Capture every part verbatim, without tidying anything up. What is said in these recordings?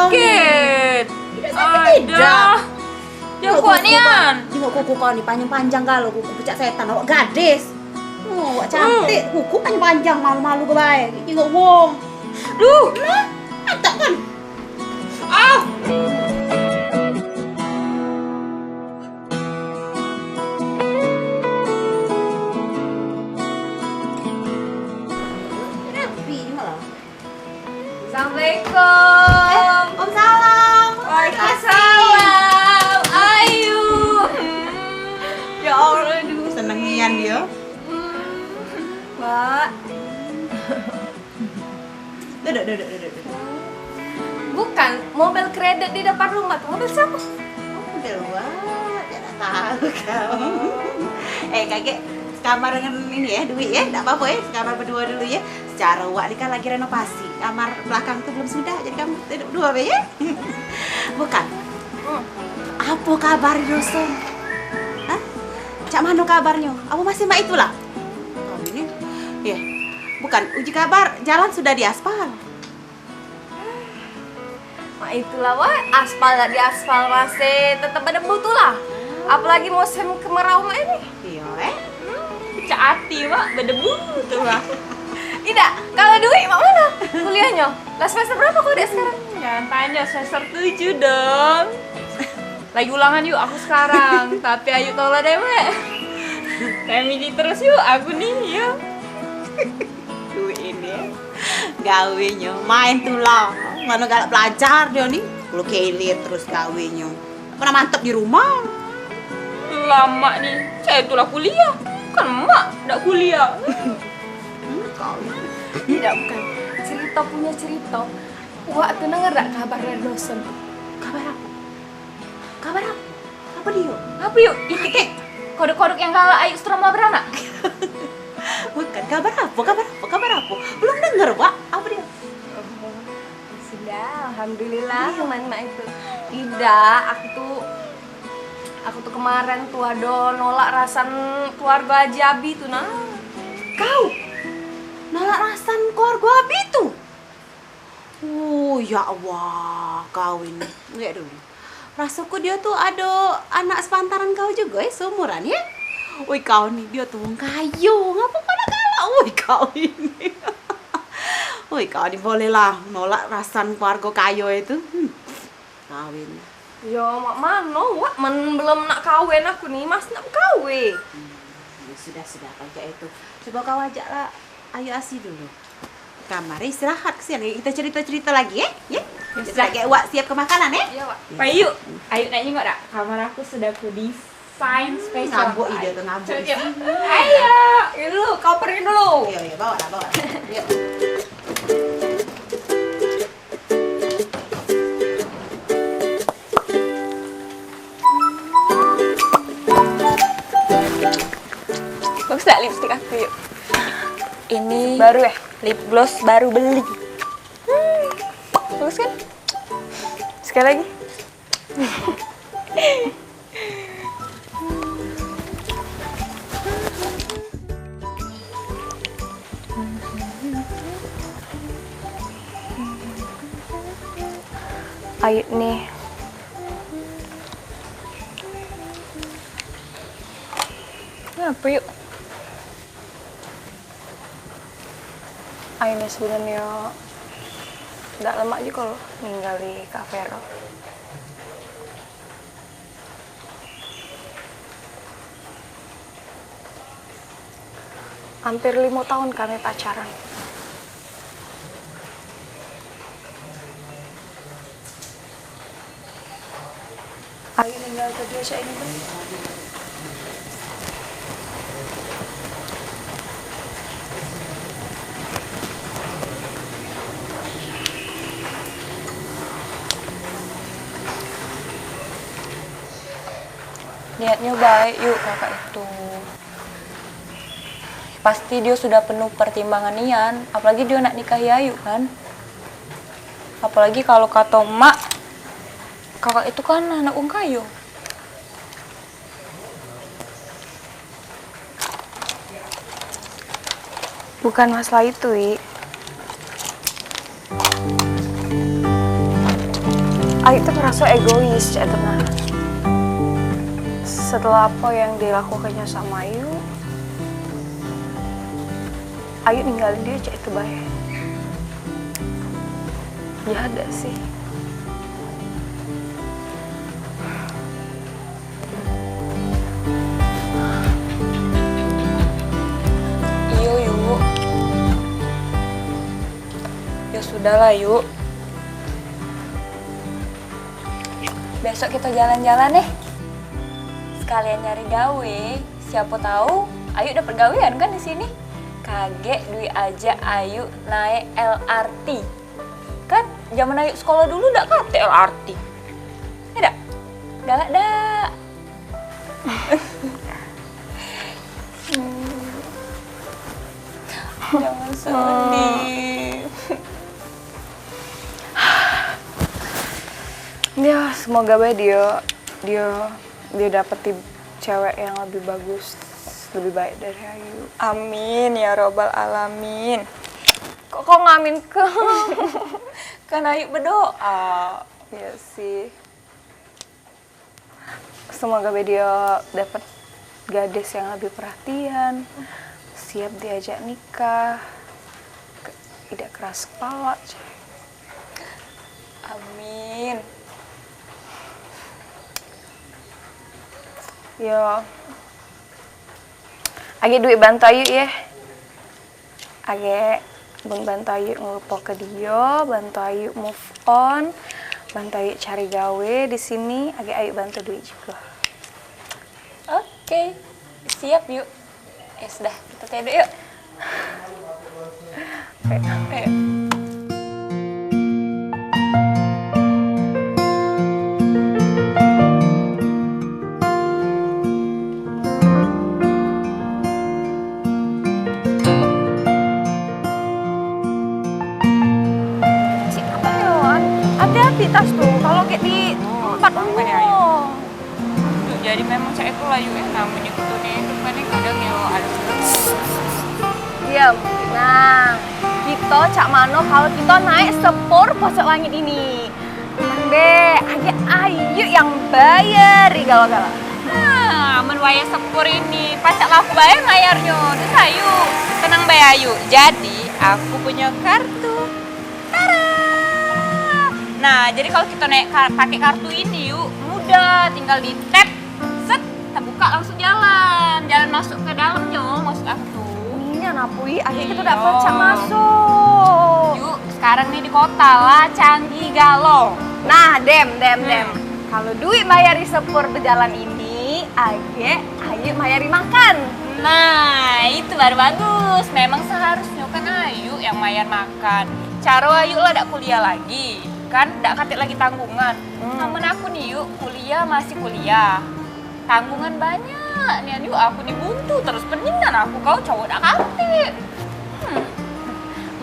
Sakit. Tidak sakit, tidak. Aduh. Jengok kuku kau, jengok kuku kau ni panjang-panjang galo, kuku pecak setan, awak gadis. Oh, awak cantik, kuku panjang-panjang, malu-malu ke bae. Jengok wong. Duh. Nah, mantap kan? Ah. Rapi malah. Assalamualaikum. Eh, Waalaikumsalam. Waalaikumsalam. Ayu. Hmm. Ya Allah, aduh. Seneng nian dia. Hmm. Wak. Duduk, duduk, duduk, duduk. Bukan, mobil kredit di depan rumah tuh. Mobil siapa? Mobil Wak, tidak tahu kau. Eh, kakek, sekamar dengan ini ya, Dwi ya. Tidak apa-apa ya, sekamar berdua dulu ya. Secara Wak ni kan lagi renovasi. Kamar belakang tuh belum sudah, jadi kamu duduk berdua be ya. Bukan. Hmm. Apa kabar di doson? Hah? Cak mano kabarnyo? Apa masih mak itulah? Kau ini, ya. Bukan, uji kabar, jalan sudah diaspal. Mak itulah, Wak, aspal dak diaspal masih tetep bedebu tuh lah. Apalagi musim kemarau mak ini. Iyo, eh. Hmm, pecah ati, Wak, bedebu tuh lah. Idak, kalau Dwi mak mano kuliahnyo? Lah semester berapa kau dek sekarang? Jangan tanya, semester tujuh dong. Lagi ulangan yuk aku sekarang, tapi Ayu tolak dewek. Kayak midi terus yuk aku nih, yuk. Duit ini gawenyo main tulah. Mano galak belajar dio ni. Lu kelir terus gawenyo. Pernah mantep di rumah. Lama nih, saya tulah kuliah. Kan emak dak kuliah. Hmm, kau. Tidak, bukan. Cerita punya cerita. Wak tu denger dak kabar dari dosen tu? Kabar apa? Kabar apa? Apa dio? Apa yuk? Itu kek kodok-kodok yang galak Ayu setelah beranak. Bukan, kabar apa? Kabar apa? Kabar apa? Belum denger, Wak. Apa dio? Oh, sudah, alhamdulillah, iya. Teman mak itu. Tidak, aku tuh, aku tuh kemarin tuh ada nolak rasan keluarga Haji Abi tuh, nah. Kau nolak rasan keluarga Abi tuh? Oh, ya Allah, kau ini. Lihat dulu. Rasaku dia tuh ada anak sepantaran kau juga, eh, seumuran, ya? Woi, kau ni, dia tuh wong kayo. Ngapa kau nak galak? Woi, kau ini. Woi, kau ni bolehlah nolak rasan keluarga kayo itu. Hmm. Kawin. Ya, mak mano, Wak, men belum nak kawin aku ni, masih nak kawin. Hmm, ya sudah, sudah, kalau kayak itu. Coba kau ajaklah Ayu Asi dulu. Kamar istirahat kesian, kita cerita-cerita lagi, ya? Ya? Ya sudah, kayak Wak siap ke makanan, ya? Iya, Wak. Pak Ayu, Ayu nak jengok dak? Kamar aku sudah aku desain spesial. Ngambuk ide tuh, ngambuk. Ayo, dulu, kau pergi dulu. Iya, iya, bawa lah, bawa. Yuk. Bagus gak lipstick aku, yuk? Ini baru ya? Lip gloss baru beli. Hmm, bagus kan? Sekali lagi. Ait nih. Ngapo yuk? Ayu ni sebenarnyo dak lemak jugo loh ninggali Kak Vero. Hampir limo tahun kami pacaran. Ayu ninggal ke dio cak ini, Bang. Niatnyo baik, yuk, kakak itu. Pasti dio sudah penuh pertimbangan nian, apalagi dio nak nikahi Ayu, kan? Apalagi kalo kato emak, kakak itu kan anak wong kayo. Bukan masalah itu, Wi. Ayu tuh ngerasa egois, cak itu nah. Setelah apa yang dilakukannya sama Ayu, Ayu ninggalin dia cak itu bae. Jahat dak sih? Iyo, Yu. Ya sudahlah, Yu. Besok kita jalan-jalan, eh. Sekalian nyari gawe. Siapa tahu Ayu dapat gawean kan di sini. Kagek duit aja Ayu naik L R T. Kan zaman Ayu sekolah dulu dak kate L R T. Ya dak? Galak dak? Jangan sedih. Ya, semoga bae dia, dia, dia dapet cewek yang lebih bagus, lebih baik dari Ayu. Amin ya robbal alamin. Kok kau ngamin ke? Kan Ayu berdoa. Ya sih. Semoga be dia dapat gadis yang lebih perhatian, siap diajak nikah, ke- tidak keras kepala, coy. Amin. Yo. Agi duit bantu Ayu ye. Age, bun bantu Ayu ngelupo ke dio, bantu Ayu move on, bantu Ayu cari gawe di sini, age Ayu bantu duit juga. Oke, siap yuk. Ya sudah, kita teduk yuk. Ayo. Ayo. Cik, apa yo? Hati-hati tas tu, kalau kayak di empat umur. Jadi memang cak itu lah yuk, eh, namanya gitu nih, kan kadang yo ada. Diam. Nah, kita cak mano kalau kita naik sepur pojok langit ini? Be, agi Ayu yang bayar galo-galo. Nah, men wayah sepur ini, pacak lah aku bayar mayarnyo. Terus Ayu, tenang bae Ayu. Jadi, aku punya kartu. Tara! Nah, jadi kalau kita naik kar pakai kartu ini yuk, mudah, tinggal di tap, set, terbuka langsung jalan. Jalan masuk ke dalamnyo, maksud aku. Ini napui, akhirnya kita udah pacak masuk. Yuk, sekarang nih di kota lah, canggih galo. Nah, dem, dem, dem. Kalau duit mayari sepur bejalan ini, age Ayu mayari makan. Nah, itu baru bagus. Memang seharusnya kan Ayu yang mayar makan. Caro Ayu lah dak kuliah lagi, kan dak katik lagi tanggungan. Amen aku nih yuk, kuliah masih kuliah. Tanggungan banyak nian yuk, aku ni buntu terus, pening nian aku, kau cowok dak katik. Hmm.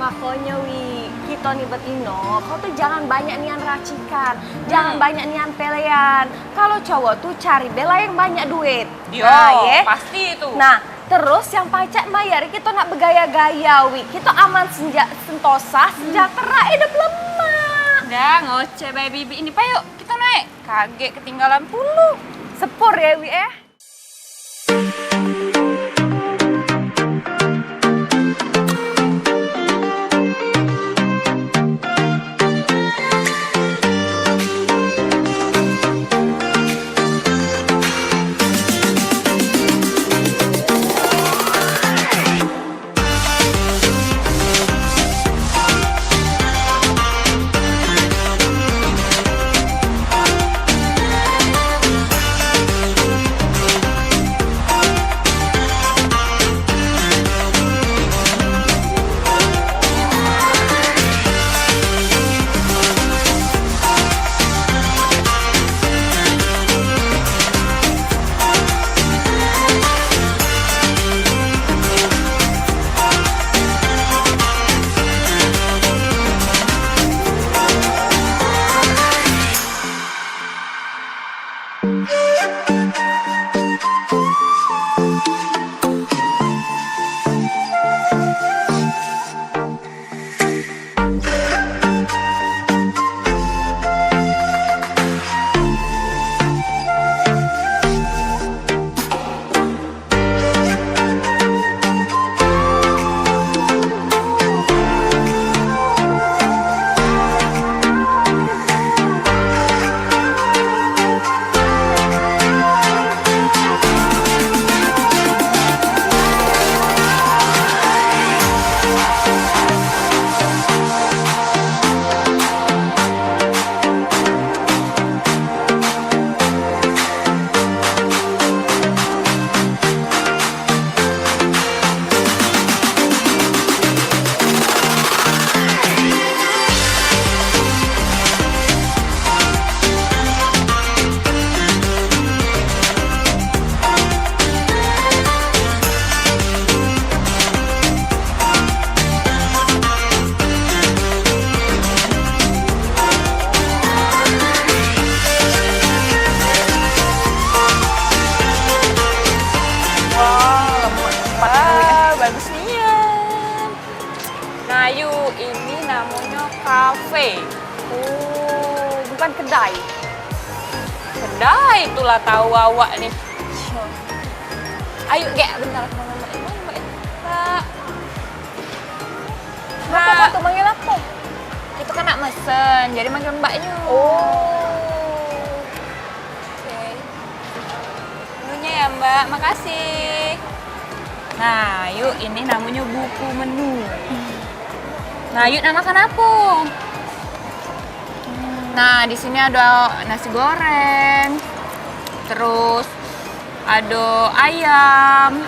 Makonyo Wi, kito ni betino, kau tu jangan banyak nian racikan, jangan banyak nian pelean. Kalau cowok tu cari bela yang banyak duit. Yo, nah, ye. Pasti itu. Nah, terus yang pacak mayar kito nak begaya-gaya Wi, kito aman senja sentosa, sejahtera, hidup lemak. Dah, ngoceh bae bibik ini, payo kito naik. Kagek ketinggalan pulo. Sepur ye, Wi, eh. Kan kedai. Kedai tu lah tau awak ni. Ayo, gek, bentar aku manggil Mbak. Mbak, Mbak. Mbak. Kenapa kau tu manggil aku? Kita kan nak mesen, jadi manggil Mbaknyo. Oh. Oke. Menunya ya, Mbak. Makasih. Nah, yuk, ini namonyo buku menu. Nah, yuk, nak makan apo? Nah, di sini ado nasi goreng, terus ado ayam,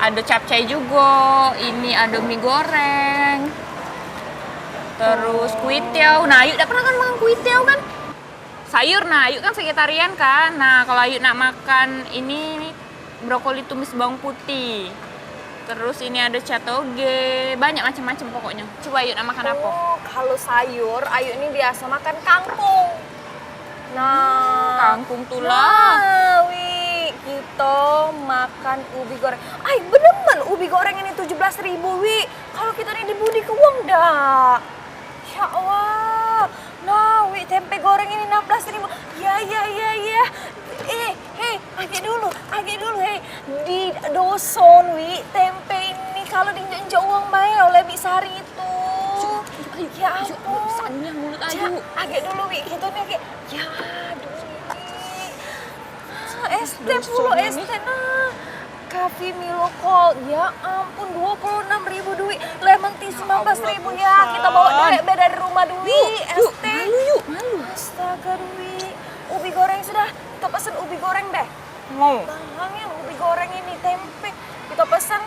ado capcay jugo, ini ado mie goreng, terus kuitiau. Nah, Ayuk dak pernah kan makan kuitiau kan? Sayur, nah, Ayuk kan vegetarian kan. Nah, kalau Ayuk nak makan ini, brokoli tumis bawang putih. Terus ini ado catoge, banyak macam-macam pokoknyo. Coba Ayuk nak makan apo? Oh, kalau sayur, Ayuk ni biaso makan kangkung. Nah, kangkung tu lah. Nah, Wi, kito makan ubi goreng. Ai, benemen ubi goreng ini tujuh belas ribu, Wi. Kalau kito ni dibudike wong dak? Ya Allah. Nah, Wi, tempe goreng ini enam belas ribu. Ya, ya, ya, ya. Eh, hei, agek dulu, agek dulu, hei. Di doson, Wi, tempe ini kalau diinjak-injak wong bae oleh Bik Sari itu. Ya ampun. Sania mulut Ayu. Agek dulu, Wi, kito ni agek. Ya, aduh, Wi. Ah, es teh pulo, es teh, nah. Coffee Milo Cold, ya ampun, dua puluh enam ribu duit, lemon tea sembilan belas ribu ya, kita bawa derek be dari rumah duit, es teh. Yuk, malu, yuk, malu. Astaga, duit. Ubi goreng sudah, kita pesen ubi goreng deh. Mau. Mahal nian ubi goreng ini, tempe. Kita pesen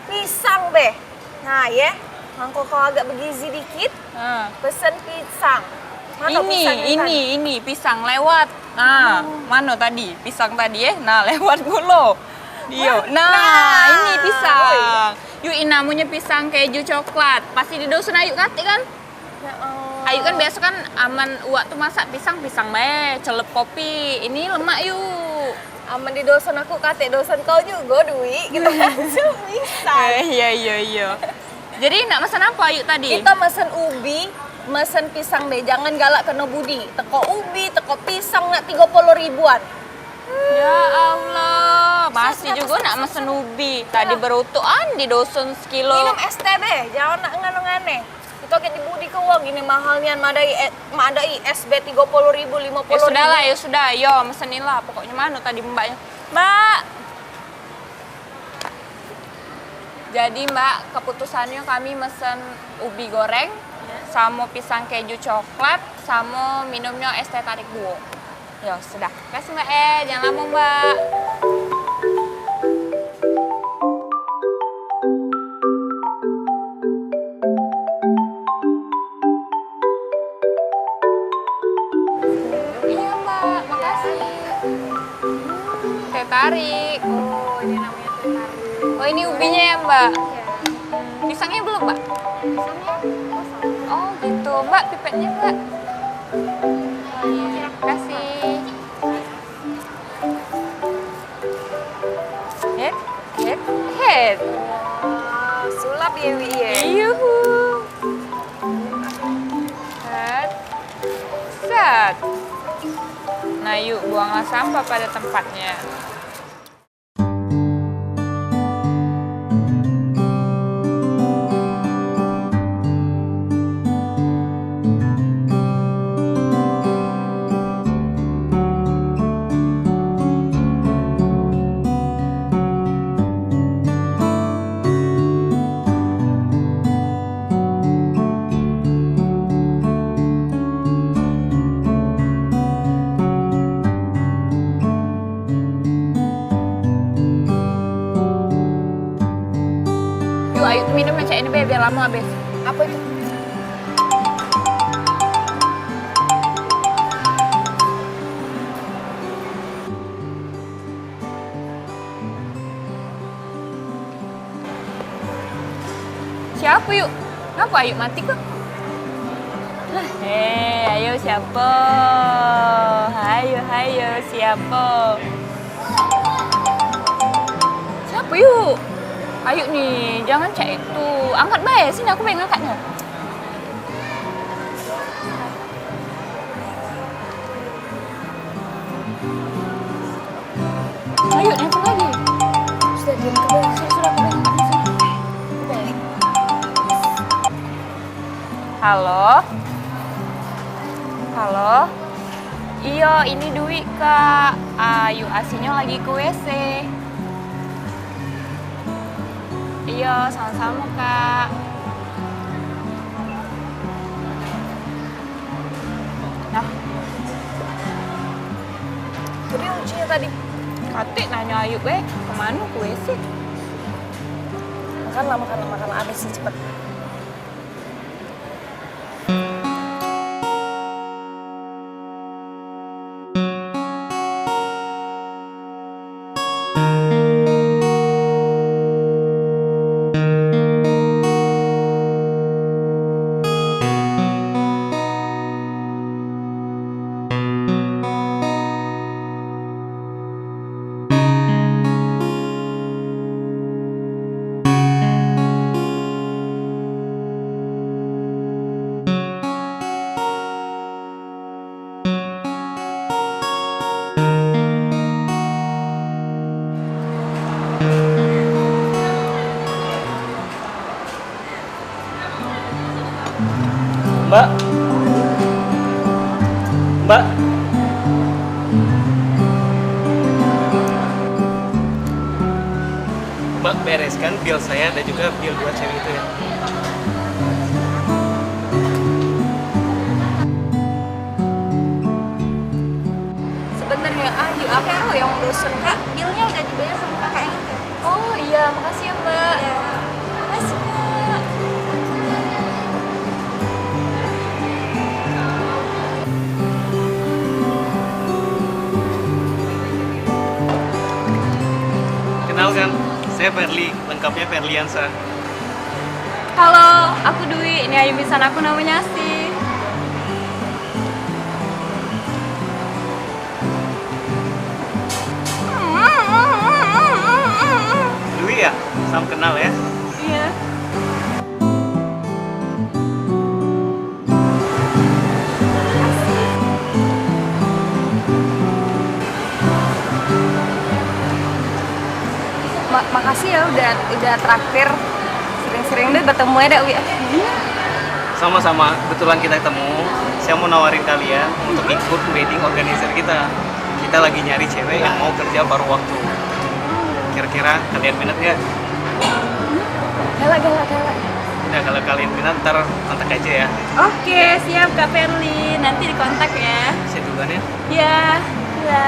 pisang be. Nah, ye. Mangko kau agak bergizi dikit. Nah. Pesen pisang. Mano ini, pisang ini, ini pisang lewat. Nah, mano tadi? Pisang tadi, eh. Nah, lewat pulo. Dio. Nah, ini pisang. Yuk, ini namonyo pisang keju coklat. Pasti di doson Ayuk katik kan? Ya Allah. Ayuk kan biaso kan amen uwak tu masak pisang, pisang bae, celep kopi. Ini lemak, Yuk. Amen di doson aku katik doson kau jugo, Dwi. Kita langsung pisang. Eh, iyo, iyo, iyo. Jadi nak mesen apo Ayuk tadi? Kita mesen ubi, mesen pisang be. Jangan galak keno budi. Teko ubi, teko pisang nak tigo puluh ribuan. Ya Allah, masih jugo nak mesen ubi. Tadi berutukan di doson sekilo. Minum es teh be, jangan nak ngano-ngane. Itu agek dibudike wong, ini mahal nian, madai, eh, madai es be tigo puluh ribu, limo puluh ribu. Ya sudahlah, ya sudah. Yo, mesenin lah. Pokoknyo mano tadi mbaknyo? Mbak. Jadi, Mbak, keputusannyo kami mesen ubi goreng, samo pisang keju coklat, samo minumnyo es teh tarik duo. Yo, sudah. Makasih, Mbak, eh. Jangan lamo, Mbak. Iya, Mbak. Makasih. Teh tarik. Oh, ini namanya teh tarik. Oh, ini ubinya ya, Mbak? Iya. Pisangnya belum, Mbak? Pisangnya kosong. Oh, gitu. Mbak, pipetnya, Mbak. Oh, iya. Makasih. Hit, hit, hit. Wah, sulap ye, Wi, ye? Yuhu. Set. Set. Nah, yuk, buanglah sampah pada tempatnya. Yuk, ayo minum yang cak ini, Be, biar lamo habis. Apa itu? Siapo, Yuk? Ngapo Ayuk mati kok? Eh, ayo siapo? Ayo, ayo, siapo? Siapo, Yuk? Ayuk ni, jangan cak itu. Angkat bae, sini aku pengen ngangkatnyo. Halo. Halo. Iyo, ini Dwi, Kak. Ayu asinyo lagi ke W C. Iyo, samo-samo, Kak. Nah. Jadi ujinya tadi. Katik nanyo Ayu, eh, kemano ke W C? Makanlah, makanlah, makanlah. Habis sih, cepet. Mbak. Mbak. Mbak, bereskan bill saya dan juga bill dua cewek itu ya. Sebenarnya Ayu, aku yang rusun, Kak. Billnya udah dibayar sama kakak yang itu. Oh iya, makasih ya, Mbak. Iya. Makasih, Kak. Kenalkan, saya Perli, lengkapnya Perliansa. Halo, aku Dwi. Ini Ayu misan aku namanya sih. Dwi ya? Salam kenal ya. Iya. Ma- makasih ya udah udah traktir. Sering-sering deh bertemu ya, Dak Wi. Sama-sama, kebetulan kita ketemu. Saya mau nawarin kalian untuk ikut wedding organizer kita. Kita lagi nyari cewek yang mau kerja paruh waktu. Kira-kira kalian minat gak? Galak, galak, galak. Udah, kalau kalian minat, ntar kontak aja ya. Oke, siap, Kak Perli. Nanti dikontak ya. Saya duluan ya. Ya, ya.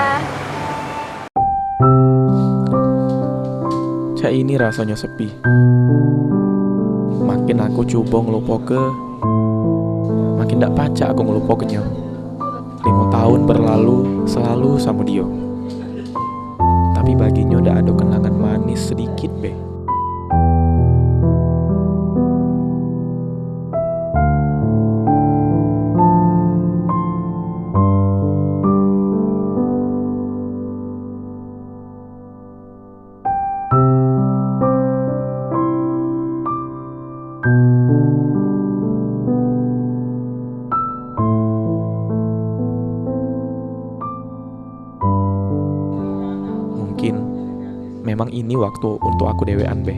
Cak ini rasanya sepi. Makin aku cuba ngelupoke, makin dak pacak aku ngelupokenyo. Lima tahun berlalu selalu sama dia. Tapi baginyo dak ada kenangan manis sedikit be. Mungkin memang ini waktu untuk aku dewean be.